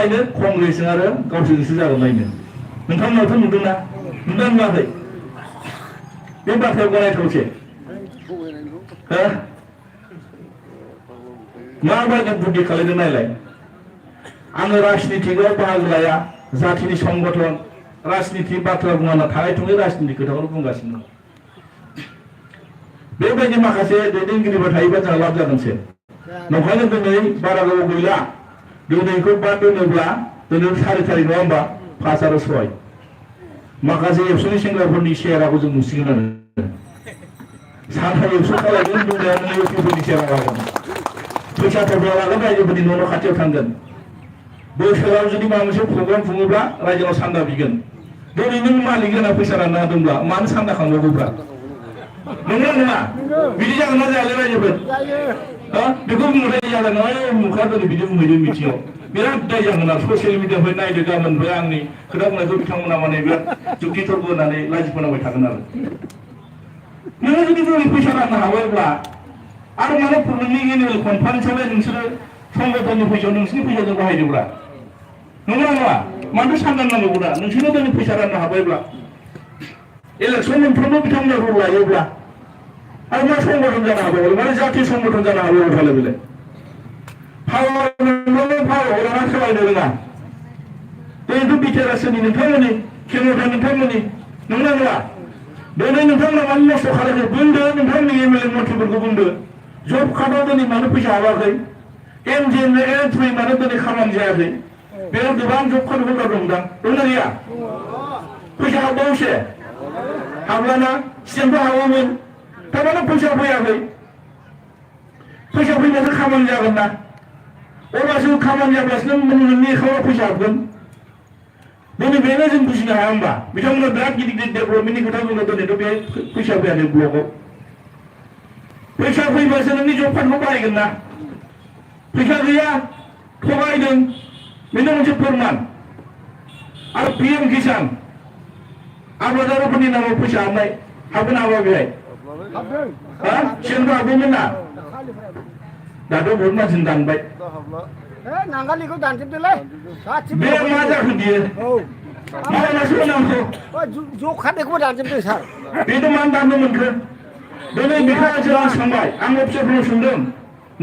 लायनो कंग्रेसजों आरो गावसोरजोंसो जागोन लायनो नोंथांमोनावथ' नुदोंना नुदों नुवाखै बे बाथ्राया गनायथावसै हो माबायदि बुद्धि खालायदों नायलाय आङो राजनितिकआव बाहागो लाया जातिनि संगठन राजनिति बाथ्रा बुङा थानाय थुङै राजनिति खोथाखौनो बुंगासिनो दं बेबायदि माखासे दैदेनगिरिफोर थायोबा जोंहा लाब जागोनसो नंखायनो दिनै बारा गोबाव गैला दिनैखौ बाद दोनोब्ला दिनै 4 तारिख नङा होमबा 5 आरो 6 माखासे एबसुनि सेंग्राफोरनि शेयाराखौ जों नुसिगोन आरो सानथाम एबसु खालायगोन दुनियाव इउपिफोरनि शेयार लागोन फैसा थोब्ला लागोन रायजोफोरनि न' खाथियाव थांगोन बोसोराव जुदि माबा मोनसे प्रग्राम खुङोब्ला रायजोआव सान्दा बिगोन दिनै नों मालिक गोनां फैसा रानना होदोंब्ला मानो सान्दा खांबावगौब्रा नंगौ नङा बिदि जागोन ना जायालै रायजोफोर बेखौ बुंनाय जागोन नङा मुखा दिनै बिदि बुंहैदों मिथिङाव बिराद दाय जागोन आरो ससियेल मिडियानिफ्राय नायदो गाबोननिफ्राय आंनि खोथा बुंनायखौ बिथांमोना माने बिराद जुक्ति तर्क होनानै लाजिफोनांबाय थागोन आरो नोङो जुदि जोंनि फैसा राननो हाबायब्ला आरो माने नोंनि एनुवेल कनफारेन्सआवलाय नोंसोरो संगठननि फैसायाव नोंसोरनि फैसाजों बाहायदोंब्रा नंगौना नङा मानोथो सानदां नांगौब्रा नोंसोरो दिनै फैसा राननो हाबायब्ला इलेक्सन मोनफ्रोमबो बिथांमोना रुल लायोब्ला आरो मा संगठन जानो हाबावो माने जातीय संगठन जानो हाबावो फाले बेलाय पावार हराना सोलायनो रोङा दिनैथ' बिटिआरआ सोरनि नोंथांमोननि खेमथा नोंथांमोननि नंगौना नङा दिनै नोंथांमोना मानो नस्थ' खालामो बुंदो नोंथांमोननि एमएलए मन्थ्रिफोरखौ बुंदो जब कार्डआव दिनै मानो फैसा हाबाखै एमजिएनए थ्रुयै मानो दिनै खामानि जायाखै बेयाव गोबां जब कार्ड होग्रा दंदां दंना गैया फैसा हाबबावसो हाब्लाना सिगांथ' हाबोमोन थारमाने फैसा फैयाखै फैसा फैबासो खामानि जागोन ना अब्लासो खामानि जाब्लासो नोंनि एकाउन्टआव फैसा हाबगोन दिनै बेनो जों बुजिनो हाया होमबा बिथांमोना बिराद गिदिर गिदिर डेभेलपमेन्टनि खोथा बुङो दिनैथ' बे फैसा फैयाखै ब्लकआव फैसा फैबासो नोंनि जब कार्डखौ बाहायगोन ना फैसा गैया थगायदों बेनो मोनसे फोरमान आरो पिएम किसान आबादारिफोरनि नामाव फैसा हाबनाय हाबगोन हाबा बेहाय सिगांथ' हाबोमोन ना दाथ' बहुत मानसिनि दानबाय नांगालिखौ दानजोबदोलै बे मा जाखो बियो मावनासो होनांगौ ज' खारनायखौबो दानजोबदों सार बेथ' मानो दाननो मोनखो दिनै बिखा ओनसोलाव सोंबाय आं अफिसारफोरनाव सोंदों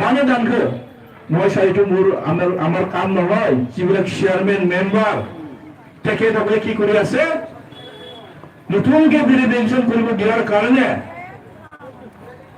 मानो दानखो মহাশয় তো মোর আমার কাম নহয় যিবিলাক চেয়ারম্যান মেম্বার তেখেতসকলে কি কৰি আছে নতুনকে ৰিডেনশন কৰিব দিয়াৰ কাৰণে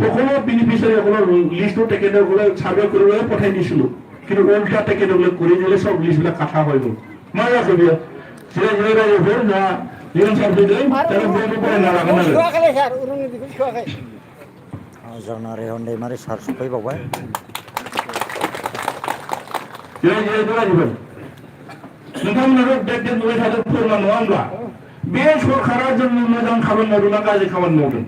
সকলো বেনিফিচিয়াৰীসকলৰ লিষ্টটো তেখেতসকলে সাৰ্ভে কৰিবলৈ পঠাই দিছিলো কিন্তু উল্টা তেখেতসকলে কৰি দিলে সব লিষ্টবিলাক কাটা হৈ গ'ল মায়া কৰিব সেটা জেরা যখন না জীবন সার্ভিস তারা বলতে পারে না লাগা না जानारे हन्दै मारे सार सफैबावबाय नोंथांमोनाथ' देख नुबाय थादों फोरमान नङा होनब्ला बे सरकारा जोंनि मोजां खामानि मावदों ना गाज्रि खामानि मावदों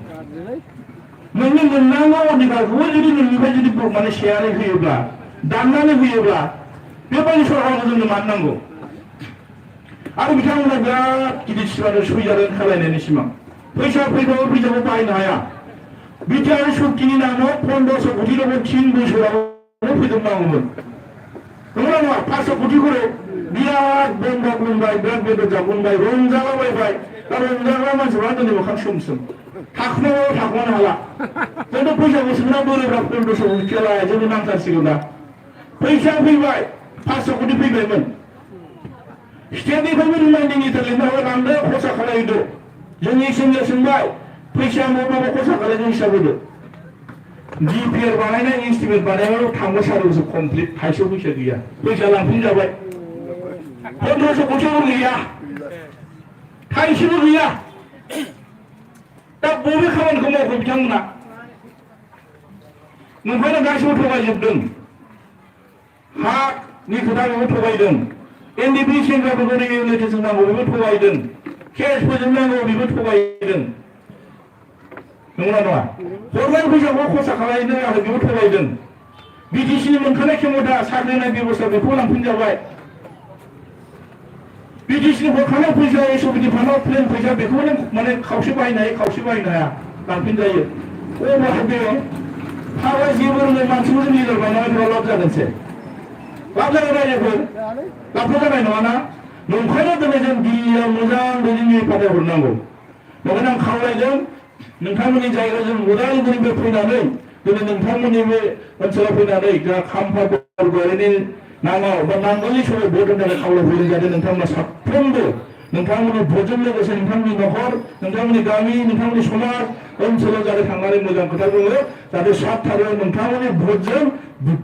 नोंनि मोननांगौ अधिकारखौबो जुदि नोंनिफ्राय जुदि माने सेयारै होयोब्ला दाननानै होयोब्ला बेबायदि सरकारखौ जोंनो मानो नांगौ आरो बिथांमोना बिराद गिदिर सिमां सुइजारलेन्ड खालायनायनि सिमां फैसा फैबाबो फैसाखौ बाहायनो हाया बिटिआर शक्तिनि नामाव 1500 कोटी लोगों 3 बोसोराव फैदोंनांगौमोन नंगौना नङा 500 कोटी করে बिराद बन्धक मोनबाय बिराद बेदर जाबोनबाय रंजालाबायबाय दा रंजाग्रा मानसिफ्रा दिनै मोखां सोमसोम थाखोनो हाला जोंथ' फैसाखौ सोंना बोरायफ्रा 1500 कोटी लाया जोंनो नांथारसिगौ दा फैसा फैबाय 500 कोटी फैबायमोन स्टेटनिफ्रायबो रिमाइन्डिं इटालियाव रानदो खरसा खालायदो जोंनि सेंग्रा सोंबाय फैसा माबा खरसा खालायदो हिसाब होदो जिपिआर बानायनाय इन्स्टिमेट बानायनायाव थांबा सारबोसो कमप्लिट थाइसेयाव फैसा गैया फैसा लांफिनजाबाय 1500 कोटीबो गैया थाइसेबो गैया दा बबे खामानिखौ मावखो बिथांमोना नंखायनो गासिबो थगायजोबदों हानि खोथाखौबो थगायदों एनडिपि सेंग्राफोरखौ रिहेबिलिटेसन नांगौ बेबो थगायदों केस फोजोबनांगौ बेबो थगायदों नंगौना नङा हरनाय फैसाखौ खरसा खालायनो आरो बेबो थगायदों बिटिसिनि मोनखानाय खेमथा साख्रि होनाय बेबस्था बेखौ लांफिनजाबाय बिटिसिनि हरखानाय फैसा एसबिनि फान्डआव प्लेन फैसा बेखौ माने खावसे बाहायनो हायो खावसे बाहायनो हाया लांफिनजायो अब्ला बे हाबा जेबो रोङै मानसिखौ जों लिडार बानायनायफ्राव लाब जागोनसै लाब जागोन रायजोफोर लाबथ' जानाय नङाना नंखायनो दिनै जों दिल्लीयाव मोजां बिदिनो फाथायहरनांगौ बेखायनो आं खावलायदों नोंथांमोननि जायगाजों उदालगुरिनिफ्राय फैनानै दिनै नोंथांमोननि बे ओनसोलाव फैनानै दा खाम्फा गरग'यारिनि नामाव बा नांगोलनि समाव भट होनो थाखाय खावलायफैदों जाहाथे नोंथांमोना साफ्रोमबो नोंथांमोननि भटजों लोगोसे नोंथांमोननि न'खर नोंथांमोननि गामि नोंथांमोननि समाज ओनसोलाव जाहाथे थांनानै मोजां खोथा बुङो जाहाथे 7 थारिखआव नोंथांमोननि भटजों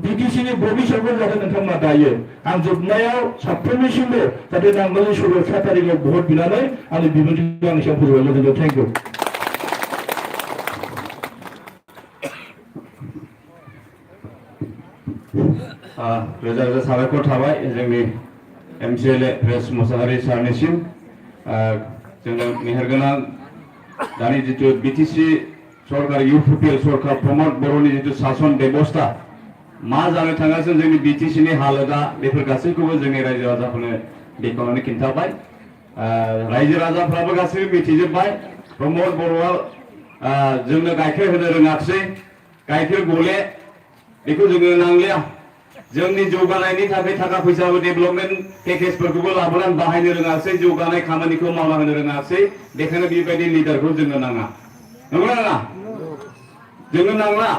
बिटिसिनि भबिष्यतखौ जाहाथे नोंथांमोना दायो आं जोबनायाव साफ्रोमनिसिमबो जाहाथे नांगोलनि समाव 7 थारिखआव भट बिनानै आंनि बिबुंथिखौ आंनि सायाव फोजोबबाय मोजां थेंक इउ रोजा रोजा साबायखर थाबाय जोंनि MCLA प्रेस मोसाहारि सारनिसिम जोंनो मेहेरगोनां दानि जितु बिटिसि सरकार UPPL सरकार प्रमद बर'नि जितु शासन बेबस्था मा जानो थांगासिनो जोंनि बिटिसिनि हालोदा बेफोर गासैखौबो जोंनि रायजो राजाफोरनो बेखेवनानै खिन्थाबाय रायजो राजाफ्राबो गासैबो मिथिजोब्बाय प्रमद बर'आ जोंनो गाइखेर होनो रोङाखिसै गाइखेर गले बेखौ जोङो नांलिया जोंनि जौगानायनि थाखाय थाखा फैसाबो डेभेलपमेन्ट पेकेजफोरखौबो लाबोनानै बाहायनो रोङासै जौगानाय खामानिखौ मावना होनो रोङासै बेखायनो बेबायदि लिडारखौ जोंनो नाङा नंगौना नङा जोंनो नांला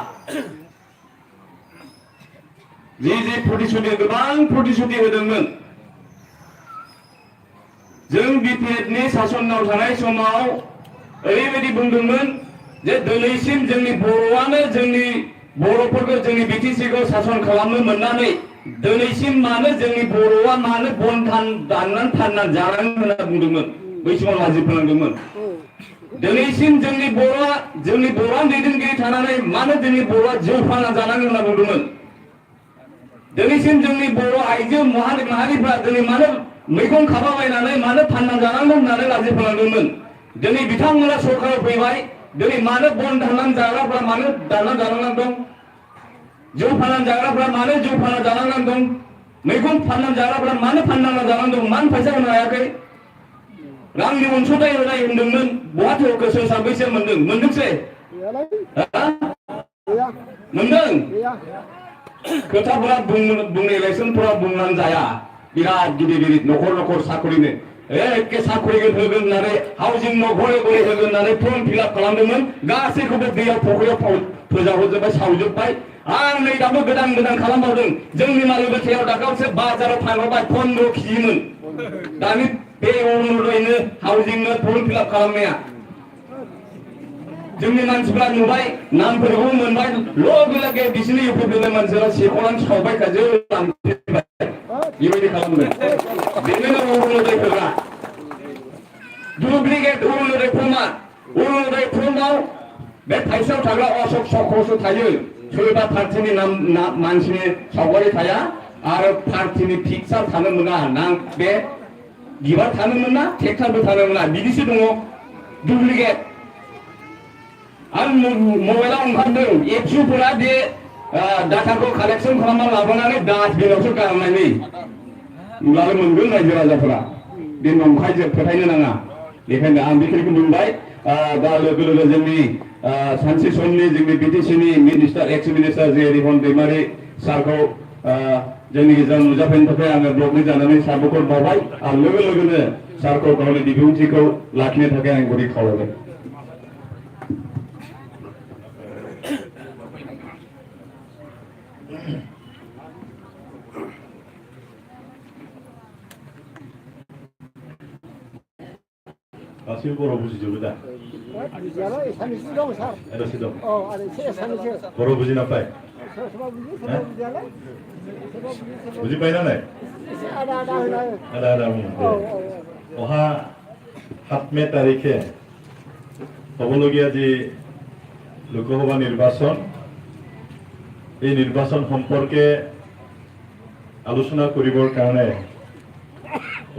जि प्रतिश्रुति गोबां प्रतिश्रुति होदोंमोन जों BPFनि शासनाव थानाय समाव ओरैबायदि बुंदोंमोन जे दिनैसिम जोंनि बर'आनो जोंनि बर'फोरखौ जोंनि बिटिसिखौ शासन खालामनो मोननानै दिनैसिम मानो जोंनि बर'आ मानो बन दाननानै फाननानै जानांगौ होनना बुंदोंमोन बै समाव लाजि फोनांदोंमोन दिनैसिम जोंनि बर'आ दैदेनगिरि थानानै मानो जोंनि बर'आ जौ फानना जानांगौ होनना बुंदोंमोन दिनैसिम जोंनि बर' आइजो माहारिफ्रा दिनै मानो मैगं खाबाबायनानै मानो फानना जानांगौ होननानै लाजि फोनांदोंमोन दिनै बिथांमोना सरकाराव फैबाय दिनै मानो बन दाननानै जाग्राफ्रा मानो दाननानै जानांगौ दं जौ फाननानै जाग्राफ्रा मानो जौ फानना जानांगौ दं मैगं फाननानै जाग्राफ्रा मानो फाननानै जानांगौ दं मानो फैसा होनो हायाखै रांनि अनसुंथाइ होनाय होनदोंमोन बहाथो गोसो साबैसे मोनदोंसै मोनदों खोथाफोरा बुंनाय इलेक्सनफोरा बुंनानै जाया बिराद गिदिर गिदिर न'खर साखरिनो एखे साखरि होगोन होननानै हाउसिं न' घरे घरे होगोन होननानै फर्म फिलआप खालामदोंमोन गासैखौबो दैयाव फुख्रियाव फोजाहरजोब्बाय सावजोब्बाय आं नै दाबो गोदान खालामबावदों जोंनि मालिबाथियाव दाखालिसो बाजाराव फानहरबाय 15 केजिमोन दानि बे अरुणोदयनो हाउसिंनो फर्म फिलआप खालामनाया जोंनि मानसिफ्रा नुबाय नामफोरखौ मोनबाय लगे लगे बिसोरनि UPPL मानसिफ्रा सेख'नानै सावबाय खाजो बेबायदि खालामदों बेनो अरुणोदयफोरा डुप्लिकेट अरुणोदय फर्माव बे थाइसेयाव थाग्रा अशोक चक्रसो थायो सोरबा पार्टिनि मानसिनि सावगारि थाया आरो पार्टिनि पिकचार थानो मोना बे बिबार थानो मोना ट्रेक्टरबो थानो मोना बिदिसो दङ डुप्लिकेट आं मबाइलाव ओंखारदों एबसुफोरा बे डाटाखौ कालेक्सन खालामना लाबोनानै डास्टबिनावसो गारनानै नुलानो मोनगोन रायजो राजाफोरा बे नंखाय जों फोथायनो नाङा बेखायनो आं बेखिनिखौ बुंबाय दा लोगो लोगो जोंनि सानसे समनि जोंनि बिटिसिनि मिनिस्टार एक्स मिनिस्टार जे रिहन दैमारि सारखौ जोंनि गेजेराव नुजाफैनो थाखाय आङो ब्लकनि जानानै साबायखर बावबाय आरो लोगो लोगोनो सारखौ गावनि बिबुंथिखौ लाखिनो थाखाय आं गुरै खावलायबाय गासैबो बर' बुजिजोबो दा बुजियालाय एसामिसबो दं सार एसे दं आरो एसे एसामिसबो बर' बुजिना पाय सोरबा बुजियो सोरबा बुजियालाय बुजिबाय ना नाय एसे आदा होनाय आदा অহা 7 মে তারিখে হবলগীয়া যে লোকসভা নির্বাচন এই নির্বাচন সম্পর্কে আলোচনা কৰিবৰ কাৰণে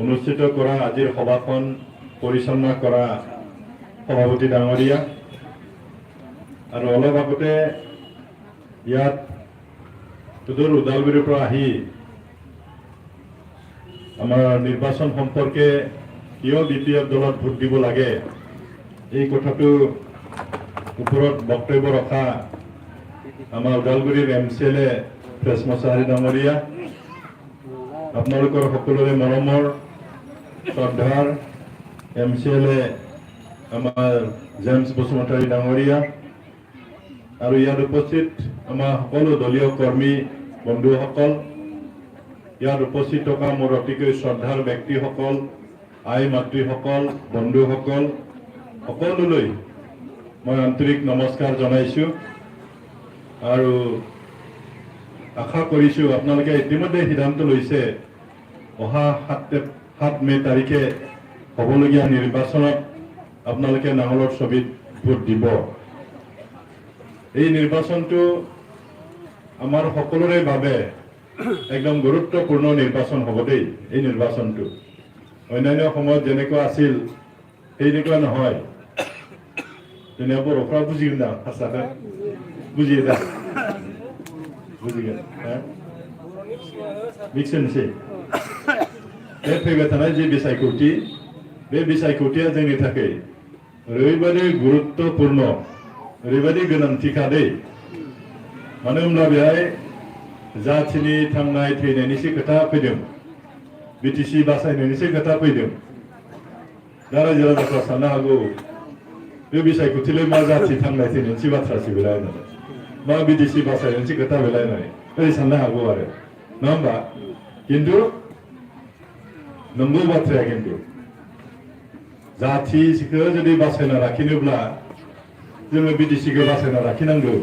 অনুষ্ঠিত কৰা আজিৰ সভাখন পৰিচালনা কৰা সভাপতি ডাঙৰীয়া আৰু অলপ আগতে ইয়াত সুদূৰ ওদালগুৰিৰ পৰা আহি আমাৰ নিৰ্বাচন সম্পৰ্কে কিয় BPF দলত ভোট দিব লাগে এই কথাটো ওপৰত বক্তব্য ৰখা আমাৰ ওদালগুৰিৰ MCLA প্ৰেছ মোছাহাৰী ডাঙৰীয়া আপোনালোকৰ সকলোৰে মৰমৰ শ্ৰদ্ধাৰ MCLA আমাৰ জেমছ বসুমতাৰী ডাঙৰীয়া আৰু ইয়াত উপস্থিত আমাৰ সকলো দলীয় কৰ্মী বন্ধুসকল, ইয়াত উপস্থিত থকা মোৰ অতিকৈ শ্ৰদ্ধাৰ ব্যক্তিসকল, আই মাতৃসকল, বন্ধুসকল, সকলোলৈ মই আন্তৰিক নমস্কাৰ জনাইছোঁ আৰু আশা কৰিছোঁ আপোনালোকে ইতিমধ্যে সিদ্ধান্ত লৈছে অহা 7 মে তাৰিখে হ'বলগীয়া নিৰ্বাচনত আপোনালোকে নাঙলৰ ছবিত ভোট দিব। এই নিৰ্বাচনটো আমাৰ সকলোৰে বাবে একদম গুৰুত্বপূৰ্ণ নিৰ্বাচন হ'ব দেই। এই নিৰ্বাচনটো অন্যান্য সময়ত যেনেকুৱা আছিল সেইনেকুৱা নহয়। যেনে বৰফৰা বুজিল না সঁচাকৈ বুজিয়ে যা बुझिगोन मिक्सनोसै बे फैबाय थानाय जे बिसायख'थि बे बिसायख'थिया जोंनि थाखाय ओरैबायदि गुरुत्वपूर्ण ओरैबायदि गोनांथिखा दै। मानो होनब्ला बेहाय जाथिनि थांनाय थैनायनिसो खोथा फैदों, BTC बासायनायनिसो खोथा फैदों। दा रायजो राजाफ्रा साननो हागौ बे बिसायख'थिलाय मा जाथि थांनाय थैनायनिसो बाथ्रासो बेलाय होननानै, मा BTC बासायनायनिसो खोथा बेलाय होननानै ओरै साननो हागौ आरो, नङा होमबा? खिन्थु नंगौ बाथ्राया खिन्थु जाथिखौ जुदि बासायना लाखिनोब्ला जोङो BTCखौ बासायना लाखिनांगौ।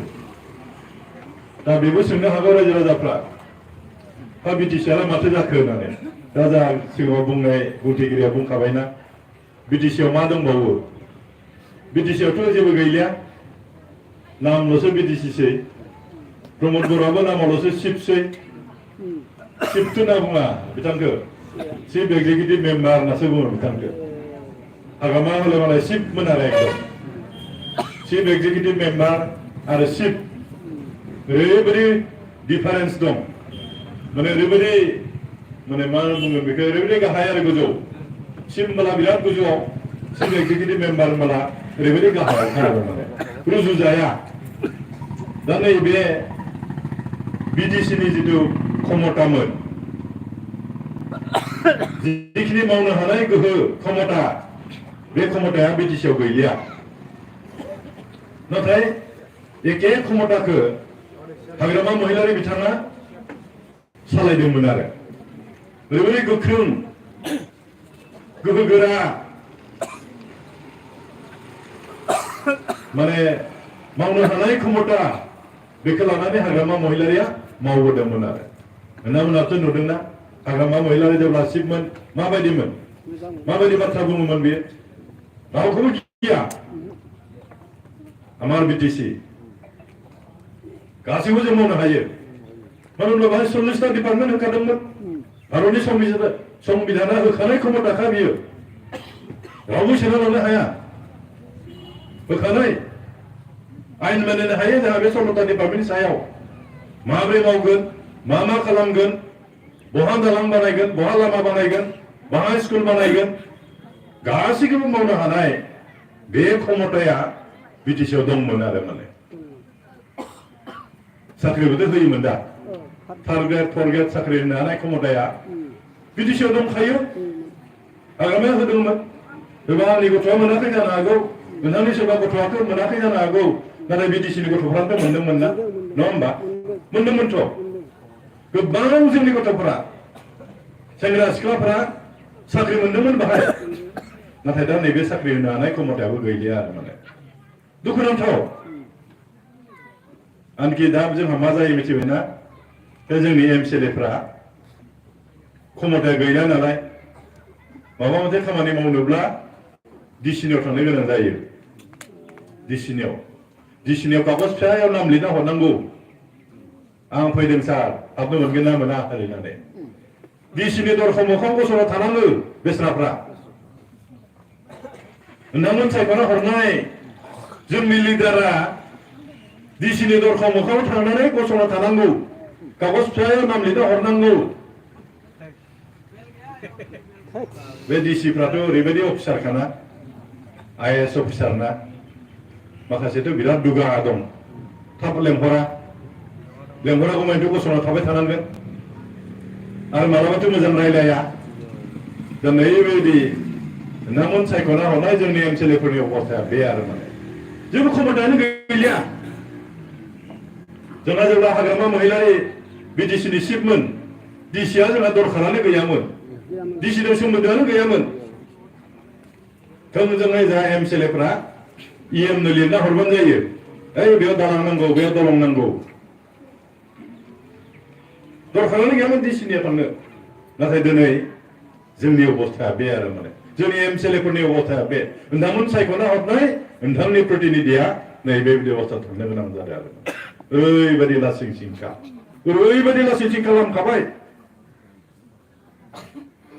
दा बेबो सोंनो हागौ रायजो राजाफ्रा दा BTCआलाय माथो जाखो होननानै। दा जोंहा सिगाङाव बुंनाय बुंथिगिरिया बुंखाबायना BTCआव मा दंबावो। BTCआवथ' जेबो गैलिया, नामल'सो BTCसै। प्रमद बर'आबो नामावल'सो चिफसै। चिफथ' होनना बुङा बिथांखौ, चिफ एक्जिकिउटिभ मेम्बार होननासो बुङो बिथांखौ। हाग्रामा हले मालाय चिफमोन आरो एकदम चिफ एक्जिकिउटिभ मेम्बार आरो चिफ ओरैबायदि डिफारेन्स दं। माने ओरैबायदि माने मा बुङो बेखौ ओरैबायदि गाहाय आरो गोजौ। चिफ होनबोला बिराद गोजौआव, चिफ एक्जिकिउटिभ मेम्बार होनबोला ओरैबायदि गाहायाव थानांगौ, माने रुजुजाया। दा नैबे BTCनि जिथु क्षमतामोन, जिखिनि मावनो हानाय गोहो क्षमता, बे क्षमताया BTCआव गैलिया। नाथाय एखे क्षमताखौ हाग्रामा महिलारि बिथाङा सालायदोंमोन आरो ओरैबायदि गोख्रों गोहोगोरा माने मावनो हानाय क्षमता बेखौ लानानै हाग्रामा महिलारिया मावबोदोंमोन आरो। नोंथांमोनाथ' नुदोंना हाग्रामा महिलारि जेब्ला चिफमोन माबायदिमोन, माबायदि बाथ्रा बुङोमोन बेयो, रावखौबो गिया। आमार BTC गासैबो जों मावनो हायो। मानो होनब्ला बेहाय 40टा डिपार्टमेन्ट होखादोंमोन। भारतनि संबिधाना होखानाय क्षमताखा बियो, रावबो सेना लानो हाया। होखानाय आइन बानायनो हायो जोंहा बे 16टा डिपार्टमेन्टनि सायाव। माबोरै मावगोन, मा खालामगोन, बहा दालां बानायगोन, बहा लामा बानायगोन, बहा स्कुल बानायगोन, गासैखौबो मावनो हानाय बे क्षमताया BTCआव दंमोन आरो। माने साख्रिबोथ' होयोमोन दा, 3rd ग्रेड 4th ग्रेड साख्रि होनो हानाय क्षमताया BTCआव दंखायो। हाग्रामाया होदोंमोन। सोरबा आंनि गथ'आ मोनाखै जानो हागौ, नोंथांनि सोरबा गथ'आथ' मोनाखै जानो हागौ, नाथाय BTCनि गथ'फ्राथ' मोनदोंमोन ना, नङा होमबा? मोनदोंमोनथ'। गोबां जोंनि गथ'फोरा, सेंग्रा सिख्लाफोरा साख्रि मोनदोंमोन बाहाय। नाथाय दा नैबे साख्रि होनो हानाय क्षमतायाबो गैलिया आरो। माने दुखुनांथाव। आनखि दा जोंहा मा जायो मिथिबायना, बे जोंनि MCLAफ्रा क्षमताया गैला नालाय माबा मोनसे खामानि मावनोब्ला DCनियाव थांनो गोनां जायो। DCनियाव कागज फिसायाव नाम लिरना हरनांगौ, आं फैदों सार, हाबनो मोनगोन ना मोना होननानै। DCनि दरखं मोखां गसंना थानाङो बेस्राफ्रा। नोंथांमोन सायख'ना हरनाय जोंनि लिडारा DCनि दरखं मोखाङाव थांनानै गसंना थानांगौ, कागज फिसायाव नाम लिरना हरनांगौ। बे DCफ्राथ' ओरैबायदि अफिसारखाना, IAS अफिसार ना, माखासेथ' बिराद दुगा दं। थाब लेंहरागौमानिथ' गसंना थाबाय थानांगोन। आरो मालाबाथ' मोजां रायलाया दा नैबायदि नामन सायख'ना हरनाय जोंनि एमसिएलएफोरनि अबस्थाया बे आरो माने जेबो खमथायानो गैलिया जोंहा जेब्ला हाग्रामा महिलारि बिटिसिनि चिफमोन डिसिआ जोंहा दरखारानो गैयामोन डिसिजों सोमोन्दोआनो गैयामोन थोंजोङै जोंहा एमसिएलएफोरा इएमनो लिरना हरबानो जायो ओइ बेयाव दालां नांगौ बेयाव दलं नांगौ दरखारानो गैयामोन डिसिनिया थांनो नाथाय दिनै जोंनि अबस्थाया बे आरो माने जोंनि एमसिएलएफोरनि अबस्थाया बे नोंथांमोन सायख'ना हरनाय नोंथांनि प्रतिनिधिया नैबेबायदि अबस्था थांनो गोनां जादों आरो ओरैबायदि लासिं सिंखा ओरैबायदि लासिं सिं खालामखाबाय